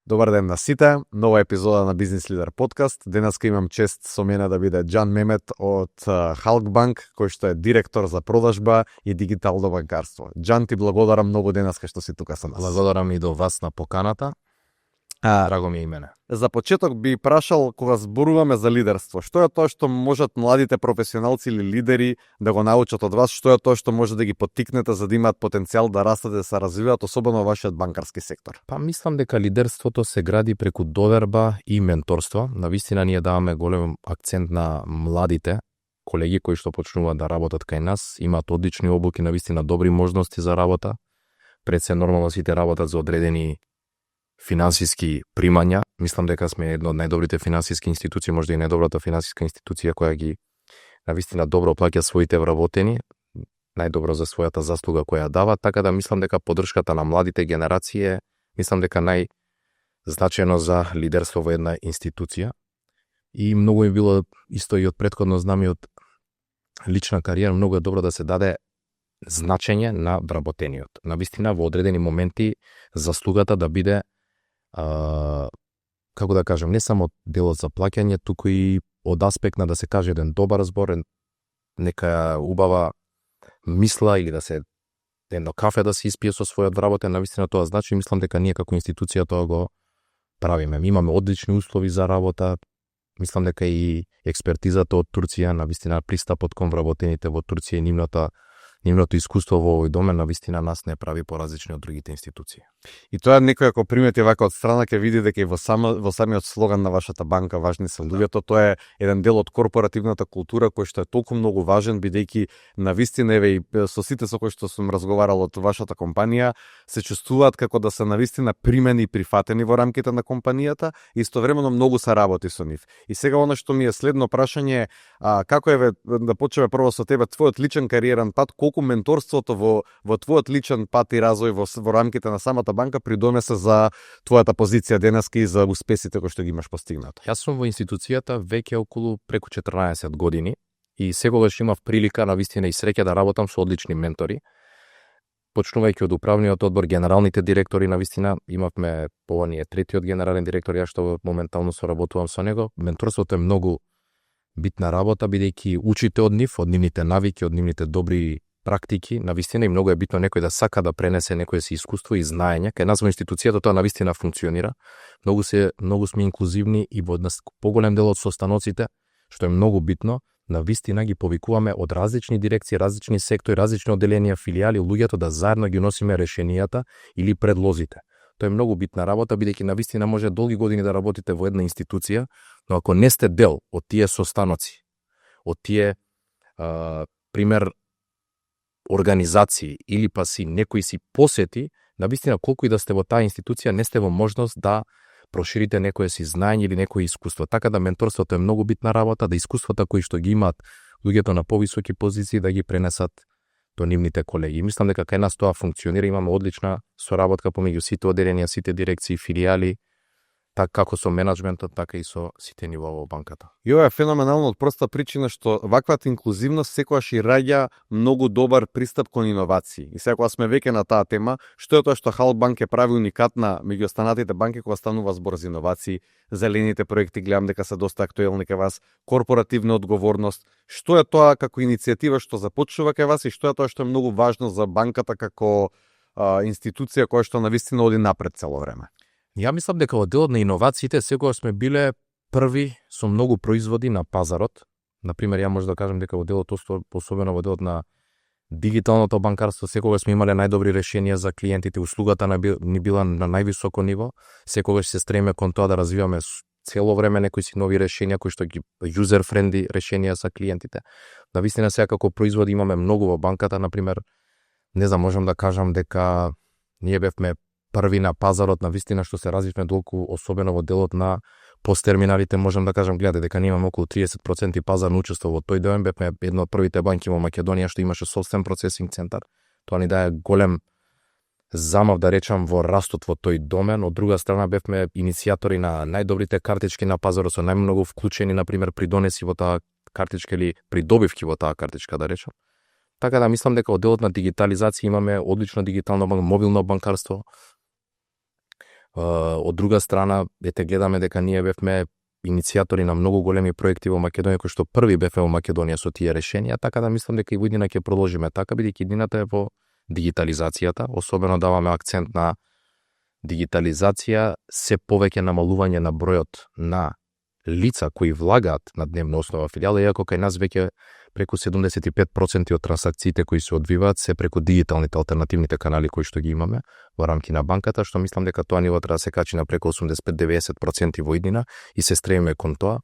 Добар ден на сите, нова епизода на Бизнес Лидер подкаст. Денеска имам чест со мене да биде Џан Мемет од Халкбанк, кој што е директор за продажба и дигитално банкарство. Џан, ти благодарам многу денеска што си тука со нас. Благодарам и до вас на поканата. Драго ми е и мене. За почеток би прашал, кога зборуваме за лидерство, што е тоа што можат младите професионалци или лидери да го научат од вас, што е тоа што може да ги поттикнете за да имаат потенцијал да растат, да се развиваат, особено во вашиот банкарски сектор? Мислам дека лидерството се гради преку доверба и менторство. Навистина ние даваме голем акцент на младите колеги кои што почнуваат да работат кај нас, имаат одлични обуки, навистина добри можности за работа. Пред се нормално сите работат за одредени финансиски примања. Мислам дека сме една од најдобрите финансиски институции, можда и најдобрата финансиска институција која ги навистина добро плаќа своите вработени, најдобро за својата заслуга која дава, така да мислам дека поддршката на младите генерации е, мислам дека најзначајно за лидерство во една институција. И многу ми било исто и од претходно знам и од лична кариера, многу е добро да се даде значење на вработениот. Навистина во одредени моменти заслугата да биде како да кажем, не само делот за плаќање, туку и од аспект на да се каже еден добар збор, нека убава мисла или да се едно кафе да се испие со својот вработен, навистина тоа значи, мислам дека ние како институција тоа го правиме. Имаме одлични услови за работа, мислам дека и експертизата од Турција, навистина пристапот кон вработените во Турција и нивното искуство во овој домен навистина нас не прави поразлични од другите институции. И тоа некој ако примети вака од страна ќе види дека и во самиот слоган на вашата банка важни се луѓето, тоа е еден дел од корпоративната култура кој што е толку многу важен, бидејќи навистина еве и со сите со кои што сум разговарал од вашата компанија се чувствуваат како да се навистина примени и прифатени во рамките на компанијата и истовремено многу се работи со нив. И сега она што ми е следно прашање, како еве да почнеме прво со тебе, твојот личен кариерен пат, колку менторството во твојот личен пат и развој во рамките на самата банка придонесе за твојата позиција денеска и за успесите кои што ги имаш постигнато? Јас сум во институцијата веќе околу преку 14 години и секогаш имав прилика навистина и среќа да работам со одлични ментори. Почнувајќи од управниот одбор, генералните директори, навистина имавме повојниот третиот генерален директор, јас што моментално соработувам со него. Менторството е многу битна работа, бидејќи учите од нив, од нивните навики, од нивните добри практики, навистина и многу е битно некој да сака да пренесе некое си искуство и знаење. Кај нас во институцијата тоа навистина функционира. Многу сме инклузивни и во поголем дел од состаноците, што е многу битно, навистина ги повикуваме од различни дирекции, различни сектори, различни одделенија, филијали, луѓето да заедно ги носиме решенијата или предлозите. Тоа е многу битна работа, бидејќи навистина може долги години да работите во една институција, но ако не сте дел од тие состаноци, од тие пример организации или па си некој си посети, навистина колку и да сте во таа институција, не сте во можност да проширите некое си знаење или некое искуство. Така да менторството е многу битна работа, да искуствата кои што ги имаат луѓето на повисоки позиции да ги пренесат до нивните колеги. Мислам дека кај нас тоа функционира, имаме одлична соработка помеѓу сите одделенија, сите дирекции, филијали, така како со менаџментот, така и со сите нива во банката. И ова е феноменално од проста причина што ваквата инклузивност секогаш и раѓа многу добар пристап кон иновации. И сега кога сме веќе на таа тема, што е тоа што Халкбанк е прави уникатна меѓу останатите банки кога станува збор за иновации, зелените проекти, гледам дека се доста актуелни кај вас, корпоративна одговорност. Што е тоа како иницијатива што започнува кај вас и што е тоа што е многу важно за банката како институција која што навистина оди напред цело време? Ја мислам дека во делот на иновациите секогаш сме биле први со многу производи на пазарот. Например, ја може да кажам дека во делот, особено во делот на дигиталното банкарство, секогаш сме имале најдобри решенија за клиентите, услугата ни била на највисоко ниво, секогаш се стремиме кон тоа да развиваме цело време некои си нови решенија кои што ги user friendly решенија за клиентите. Навистина сега како производи имаме многу во банката, например, не знам, можам да кажам дека ние бевме први на пазарот, навистина што се развивме долку, особено во делот на посттерминалите, можам да кажам, гледате дека ние имаме околу 30% пазарно учество во тој домен, бевме една од првите банки во Македонија што имаше собствен процесинг центар. Тоа ни дае голем замав, да речам, во растот во тој домен. Од друга страна бевме иницијатори на најдобрите картички на пазарот, со најмногу вклучени, например, придонеси во таа картичка или придобивки во таа картичка, да речам. Така да мислам дека од делот на дигитализација имаме одлично дигитално мобилно банкарство. Од друга страна, ете гледаме дека ние бевме иницијатори на многу големи проекти во Македонија, кои што први бевме во Македонија со тие решенија, така да мислам дека и во иднина ќе продолжиме така, бидејќи иднината е во дигитализацијата, особено даваме акцент на дигитализација, се повеќе намалување на бројот на лица кои влагаат на дневна основа филијала, иако кај нас веќе преку 75% од трансакциите кои се одвиваат се преку дигиталните алтернативните канали кои што ги имаме во рамки на банката, што мислам дека тоа ниво треба да се качи на преку 85-90% во иднина и се стремиме кон тоа.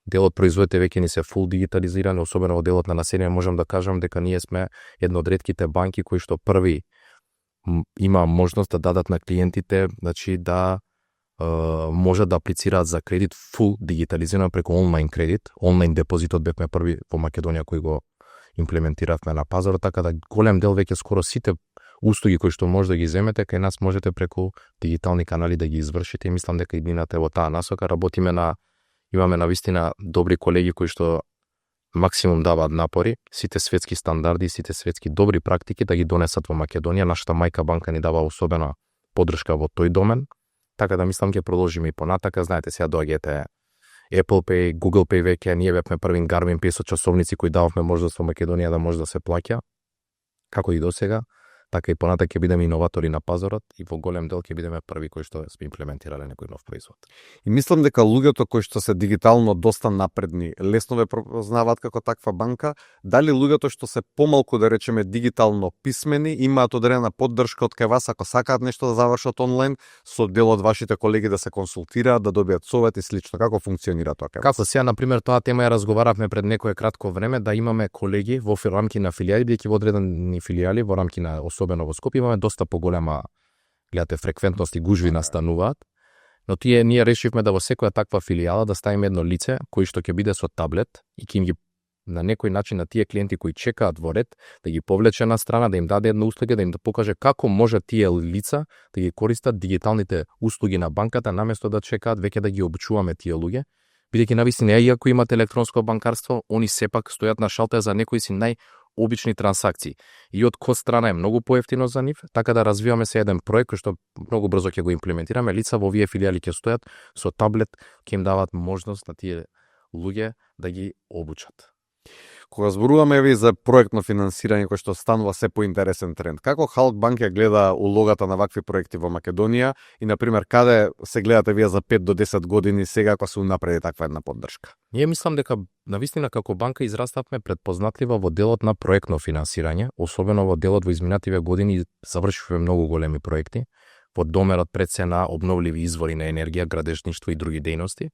Дел од производите веќе ни се фул дигитализирани, особено во делот на население, можам да кажам дека ние сме една од ретките банки кои што први има можност да дадат на клиентите, значи да може да аплицираат за кредит фул дигитализирано преку онлайн кредит. Онлайн депозитот бевме први во Македонија кои го имплементиравме на пазарот, така да голем дел веќе скоро сите услуги кои што може да ги земете кај нас можете преку дигитални канали да ги извршите и мислам дека иднината е во таа насока. Имаме навистина добри колеги кои што максимум даваат напори, сите светски стандарди, сите светски добри практики да ги донесат во Македонија. Нашата мајка банка ни дава особена поддршка во тој домен. Така да мислам ќе продолжиме и понатака. Знаете, сега доаѓате Apple Pay, Google Pay веќе, ние бевме првин Garmin Pay со часовници кои дававме можност во Македонија да може да се плаќа. Како и досега, така и понатака ќе бидеме иноватори на пазарот и во голем дел ќе бидеме први кои што сме имплементирале некој нов производ. И мислам дека луѓето кои што се дигитално доста напредни, лесно ве препознаваат како таква банка. Дали луѓето што се помалку, да речеме, дигитално писмени, имаат одредена поддршка од кај вас ако сакаат нешто да завршат онлайн, со дел од вашите колеги да се консултираат, да добијат совет и слично? Како функционира тоа кај вас? Како сега, например, тоа тема ја разговаравме пред некое кратко време, да имаме колеги во рамки на филијали, бидејќи во одредени филијали во рамки на особено во Скопје имаме доста поголема, гледате, фреквентност и гужви настануваат, но ние решивме да во секоја таква филијала да ставиме едно лице кој што ќе биде со таблет и ќе им ги на некој начин на тие клиенти кои чекаат во ред, да ги повлече на страна, да им даде една услуга, да им да покаже како може тие лица да ги користат дигиталните услуги на банката, наместо да чекаат, веќе да ги обучуваме тие луѓе, бидејќи навистина иако имат електронско банкарство, они сепак стојат на шалтер за некои си најобични трансакции. И од кој страна е многу поевтино за нив, така да развиваме се еден проект кој што многу брзо ќе го имплементираме. Лица во овие филијали ќе стојат со таблет, ќе им дават можност на тие луѓе да ги обучат. Кога зборуваме ви за проектно финансирање кој што станува се поинтересен тренд, како Халк банка гледа улогата на вакви проекти во Македонија и, например, каде се гледате вие за 5 до 10 години сега кога се унапреди таква една поддршка? Ние мислам дека навистина како банка израставме предпознатлива во делот на проектно финансирање, особено во делот во изминативе години завршивме многу големи проекти во доменот пред се на обновливи извори на енергија, градежништво и други дејности.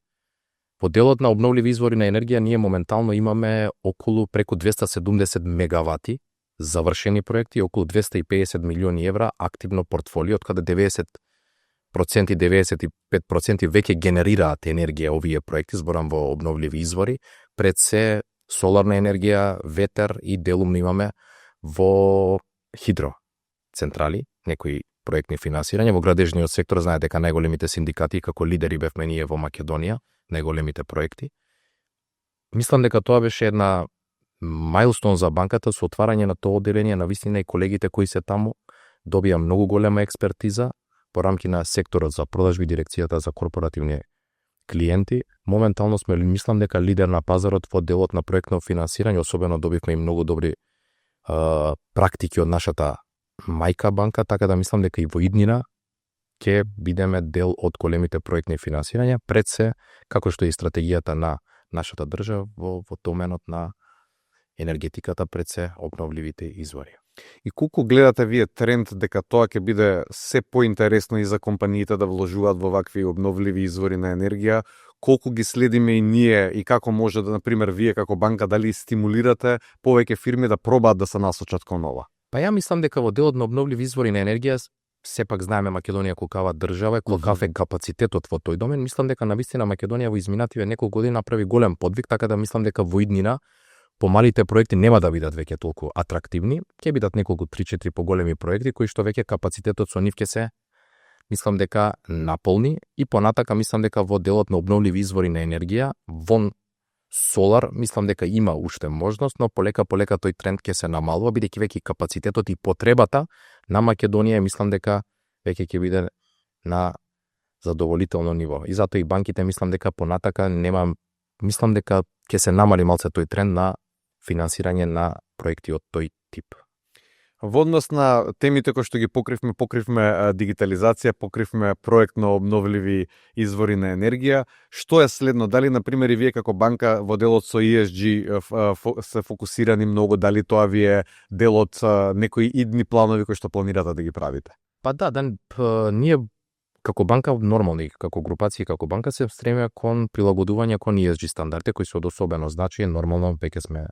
Во делот на обновливи извори на енергија ние моментално имаме околу преку 270 мегавати завршени проекти, околу 250 милиони евра активно портфолио, од каде 95% веќе генерираат енергија овие проекти, зборам во обновливи извори, пред се соларна енергија, ветер и делумно имаме во хидроцентрали, некои проектни финансирање. Во градежниот сектор знаете дека најголемите синдикати како лидери бевме ние во Македонија, најголемите проекти. Мислам дека тоа беше една мајлстон за банката со отварање на тоа одделение, навистина и колегите кои се таму добија многу голема експертиза по рамки на секторот за продажби, дирекцијата за корпоративни клиенти. Моментално сме, мислам дека лидер на пазарот во делот на проектно финансирање, особено добивме и многу добри практики од нашата мајка банка, така да мислам дека и во иднина ќе бидеме дел од големите проектни финансирања, пред се, како што е и стратегијата на нашата држава во доменот на енергетиката, пред се обновливите извори. И колку гледате вие тренд дека тоа ќе биде се поинтересно и за компаниите да вложуваат во вакви обновливи извори на енергија, колку ги следиме и ние и како може да, например, вие како банка дали стимулирате повеќе фирми да пробаат да се насочат кон ова? Па ја мислам дека во делот на обновливи извори на енергија сепак знаеме Македонија колкава држава е, колкав е капацитетот во тој домен. Мислам дека навистина Македонија во изминативе неколку години направи голем подвиг, така да мислам дека во иднина помалите проекти нема да бидат веќе толку атрактивни, ќе бидат неколку 3-4 поголеми проекти кои што веќе капацитетот со нив ќе се мислам дека наполни и понатака мислам дека во делот на обновливи извори на енергија, вон солар, мислам дека има уште можност, но полека тој тренд ќе се намалува, бидејќи веќе капацитетот и потребата на Македонија, мислам дека веќе ќе биде на задоволително ниво. И затоа и банките мислам дека понатака мислам дека ќе се намали малце тој тренд на финансирање на проекти од тој тип. Во однос на темите кои што ги покривме дигитализација, покривме проект на обновливи извори на енергија, што е следно? Дали, например, и вие како банка во делот со ESG се фокусирани многу, дали тоа ви е дел од некои идни планови кои што планирате да ги правите? Па да, ние како банка нормално и како групација како банка се стремиме кон прилагодување кон ESG стандарди кои се од особено значање, нормално веќе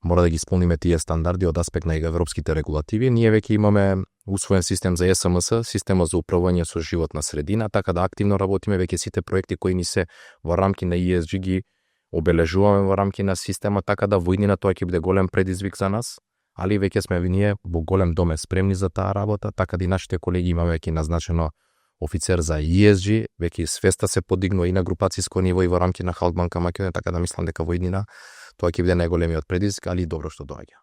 мора да ги исполниме тие стандарди од аспект на европските регулативи. Ние веќе имаме усвоен систем за СМС, система за управување со животна средина, така да активно работиме веќе сите проекти кои ни се во рамки на ESG ги обележуваме во рамки на система, така да во иднина тоа ќе биде голем предизвик за нас, али веќе сме ние во голем доме спремни за таа работа, така да и нашите колеги имаме веќе назначено офицер за ESG, веќе свеста се подигнува и на групацијско ниво и во рамки на Халкбанка Македонија, така да мислам дека во иднина тоа ќе биде најголемиот предизвик, али и добро што доаѓа.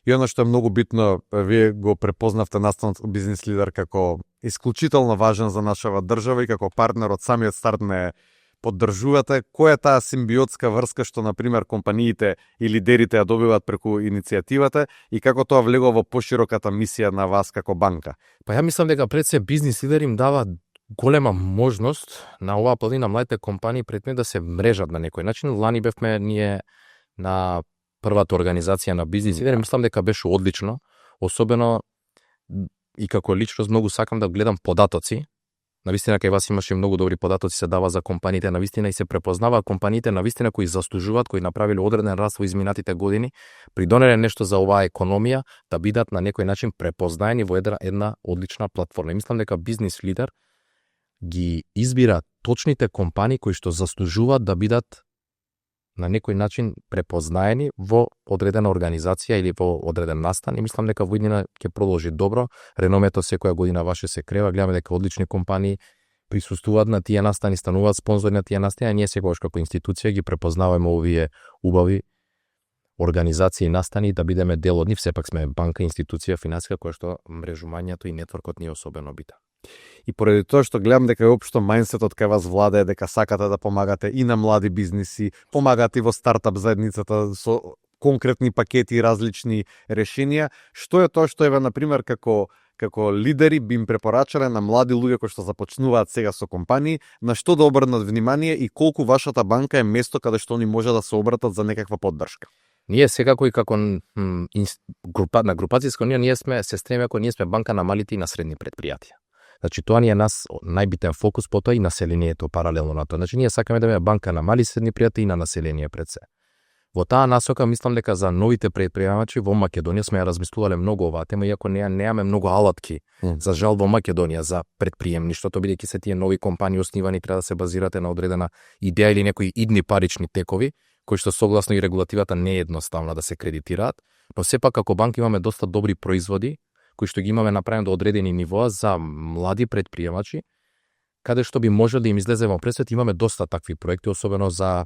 И оно што е многу битно, вие го препознавте настанот бизнис лидер како исклучително важен за нашава држава и како партнер од самиот старт не поддржувате. Која е таа симбиотска врска што, например, компаниите и лидерите ја добиваат преку иницијативата и како тоа влегува во пошироката мисија на вас како банка? Па ја мислам дека пред се бизнис лидер им дава голема можност на оваа половина младите компании пред да се мрежат на некој начин. Лани бевме ние на првата организација на бизнис лидери, мислам дека беше одлично, особено и како личност многу сакам да гледам податоци. Навистина кај вас имаше многу добри податоци се дава за компаниите навистина и се препознава компаниите навистина кои заслужуваат, кои направиле одреден раст во изминатите години, придонеле нешто за оваа економија да бидат на некој начин препознаени во една одлична платформа. И мислам дека бизнис лидер ги избира точните компании кои што заслужуваат да бидат на некој начин препознаени во одредена организација или во одреден настан и мислам дека во иднина ќе продолжи добро. Реномето секоја година ваше се крева, гледаме дека одлични компании присуствуваат на тие настани, стануваат спонзори на тие настани, а ние секогаш како институција ги препознаваме овие убави организации и настани да бидеме дел од нив. Сепак сме банка, институција, финансиска, која што мрежувањето и нетворкот ни е особено битен. И поради тоа што гледам дека е општо мајндсетот кај вас владее дека сакате да помагате и на млади бизниси, помагате и во стартап заедницата со конкретни пакети и различни решенија, што е тоа што еве например како лидери би им препорачале на млади луѓе кои што започнуваат сега со компании, на што да обрнат внимание и колку вашата банка е место каде што они може да се обратат за некаква поддршка? Ние секако и како на групацијско ние сме се стремиме ако ние сме банка на малите и на средни претпријатија. Значи тоа ни е нас најбитен фокус, потоа и населението паралелно на тоа. Значи ние сакаме да биеме банка на мали и средни претпријатија и на население пред се. Во таа насока мислам дека за новите претприемачи во Македонија сме ја размислувале многу оваа тема, иако немаме многу алатки за жал во Македонија за претприемништвото, бидејќи се тие нови компании основани треба да се базирате на одредена идеја или некои идни парични текови, кои што согласно и регулативата не е едноставно да се кредитираат, но сепак како банка имаме доста добри производи кои што ги имаме направени до одредени нивоа за млади претприемачи, каде што би може да им излезе во пресвет. Имаме доста такви проекти, особено за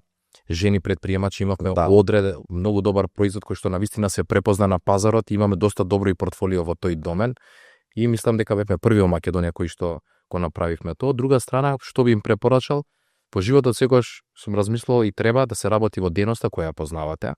жени претприемачи, имавме многу добар производ кој што навистина се препозна на пазарот, имаме доста добро и портфолио во тој домен и мислам дека бевме први во Македонија кои што го направивме тоа. Од друга страна, што би им препорачал, по животот секогаш сум размислувал и треба да се работи во дејноста која ја познавате.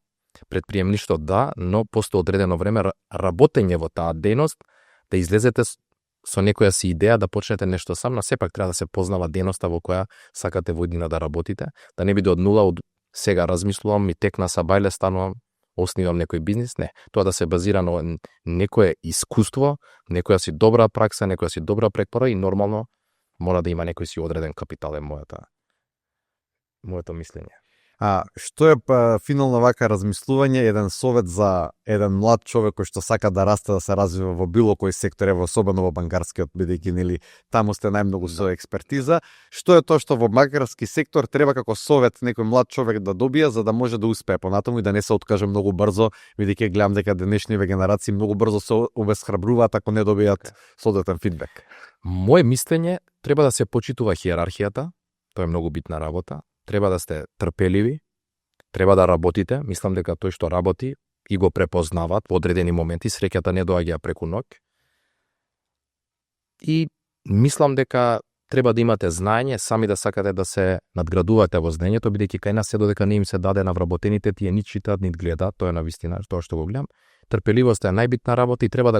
Претприемништво да, но после одредено време работење во таа дејност, да излезете со некоја си идеја да почнете нешто сам, но сепак треба да се познава дејноста во која сакате во иднина да работите, да не биде од нула, од сега размислувам и тек на сабајле станувам, основам некој бизнис, не. Тоа да се базира на некое искуство, некоја си добра пракса, некоја си добра препора и нормално мора да има некој си одреден капитал е моето мислење. А што е финално вака размислување, еден совет за еден млад човек кој што сака да расте, да се развива во било кој сектор, особено во банкарскиот, бидејќи нели таму сте најмногу со експертиза, што е тоа што во банкарски сектор треба како совет некој млад човек да добие за да може да успее понатаму и да не се откаже многу брзо, бидејќи гледам дека денешниве генерации многу брзо се обесхрабруваат ако не добијат соодветен фидбек. Моje мислење, треба да се почитува хиерархијата, тоа е многу битна работа. Треба да сте трпеливи, треба да работите. Мислам дека тој што работи и го препознаваат во одредени моменти, среќата не доаѓа преку ноќ. И мислам дека треба да имате знаење, сами да сакате да се надградувате во знаењето, бидејќи кај нас се додека не им се даде на вработените, тие нит читаат, нит гледаат, тоа е навистина тоа што го гледам. Трпеливоста е најбитна работа и треба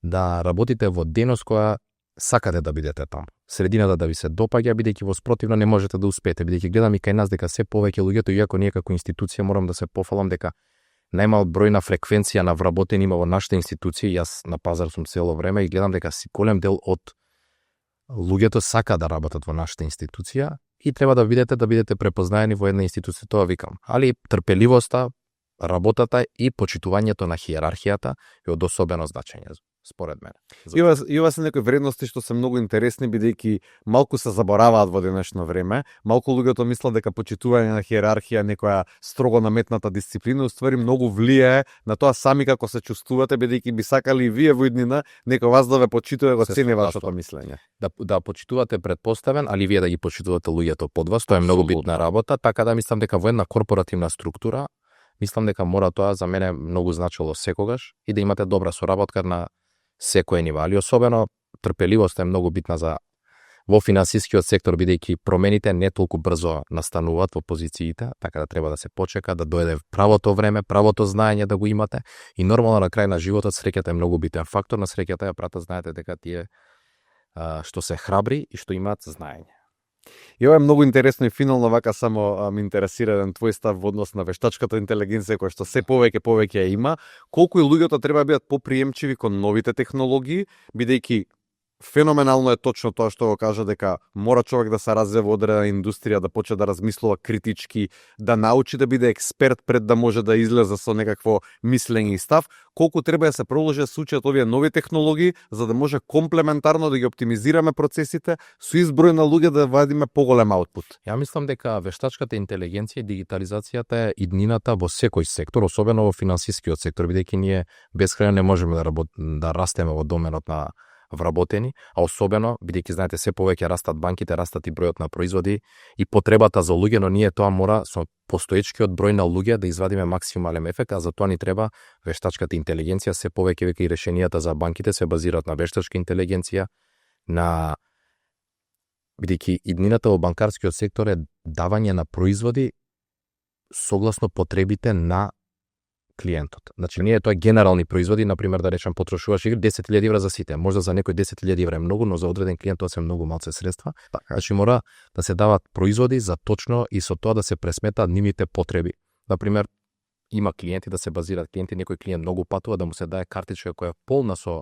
да работите во деност која сакате да бидете таму. Средината да ви се допаѓа, бидејќи во спротивно не можете да успеете, бидејќи гледам и кај нас дека се повеќе луѓето, иако ние како институција морам да се пофалам дека најмал број на фреквенција на вработени има во нашата институција. Јас на пазар сум цело време и гледам дека си голем дел од луѓето сака да работат во нашата институција и треба да бидете препознаени во една институција, тоа викам. Али трпеливоста, работата и почитувањето на хиерархијата е од особено значење според мене. И ова се некои вредности што се многу интересни, бидејќи малку се забораваат во денешно време. Малку луѓето мислат дека почитување на хиерархија, некоја строго наметната дисциплина, уствари многу влијае на тоа сами како се чувствувате, бидејќи би сакали и вие во иднина некој вас да ве почитува, го цени вашето мислење. Да почитувате предпоставен, али вие да ги почитувате луѓето под вас, тоа е многу битна работа, така да мислам дека во една корпоративна структура, мислам дека мора тоа за мене многу значило секогаш и да имате добра соработка на секој нива, али особено трпеливоста е многу битна во финансискиот сектор, бидејќи промените не толку брзо настануваат во позициите, така да треба да се почека, да дојде правото време, правото знаење да го имате и нормално на крај на животот среќата е многу битен фактор, на среќата ја прата знаете дека тие што се храбри и што имаат знаење. И ова е многу интересно и финално вака само ме интересира еден твој став во однос на вештачката интелигенција која што се повеќе ја има, колку и луѓето треба да бидат поприемчиви кон новите технологии, бидејќи феноменално е точно тоа што го кажа дека мора човек да се развие во одредена индустрија, да почне да размислува критички, да научи да биде експерт пред да може да излезе со некакво мислење и став, колку треба да се продолжи да се учат овие нови технологии за да може комплементарно да ги оптимизираме процесите со изброј на луѓе да вадиме поголем аутпут. Ја мислам дека вештачката интелигенција и дигитализацијата е иднината во секој сектор, особено во финансискиот сектор, бидејќи ние бескрајно не можеме да растеме во доменот на вработени, а особено, бидејќи знаете се повеќе растат банките, растат и бројот на производи и потребата за луѓе, но ние тоа мора со постоечкиот број на луѓе да извадиме максимален ефект, а за тоа ни треба вештачката интелигенција, се повеќе веќе и решенијата за банките се базираат на вештачка интелигенција, бидејќи иднината во банкарскиот сектор е давање на производи согласно потребите на клиентот. Значи, ние тоа генерални производи, например, да речем, потрошуваш игри 10.000 евра за сите. Можда за некој 10.000 евра е многу, но за одреден клиент тоа се многу малце средства. Значи, мора да се дават производи за точно и со тоа да се пресметаат нивните потреби. Например, има клиенти да се базираат клиенти, некој клиент многу патува да му се дае картичка која е полна со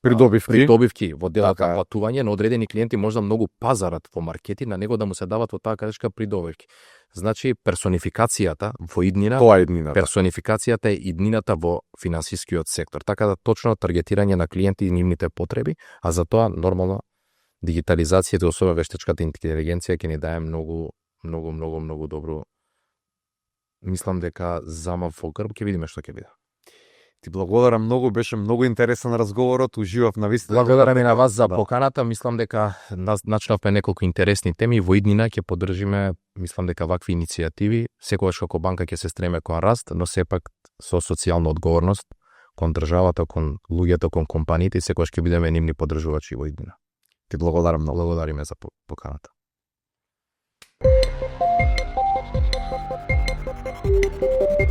придобивки во делот на патување, на одредени клиенти можда многу пазарат во маркети, на него да му се дават во таа картичка придобивки. Значи, персонификацијата во иднина, персонификацијата е иднината во финансискиот сектор. Така да точно таргетирање на клиенти и нивните потреби, а за тоа нормално дигитализацијата, особено вештачката интелигенција ќе ни дае многу добро. Мислам дека замав во грб, ќе видиме што ќе биде. Ти благодарам многу, беше многу интересен разговорот, уживав навистина. Благодарам и на вас за поканата, мислам дека начнавме неколку интересни теми, во иднина ќе поддржиме, мислам дека вакви иницијативи, секогаш како банка ќе се стреме кон раст, но сепак со социјална одговорност кон државата, кон луѓето, кон компаниите и секогаш ќе бидеме нивни поддржувачи во иднина. Ти благодарам многу. Благодариме за поканата. Thank you.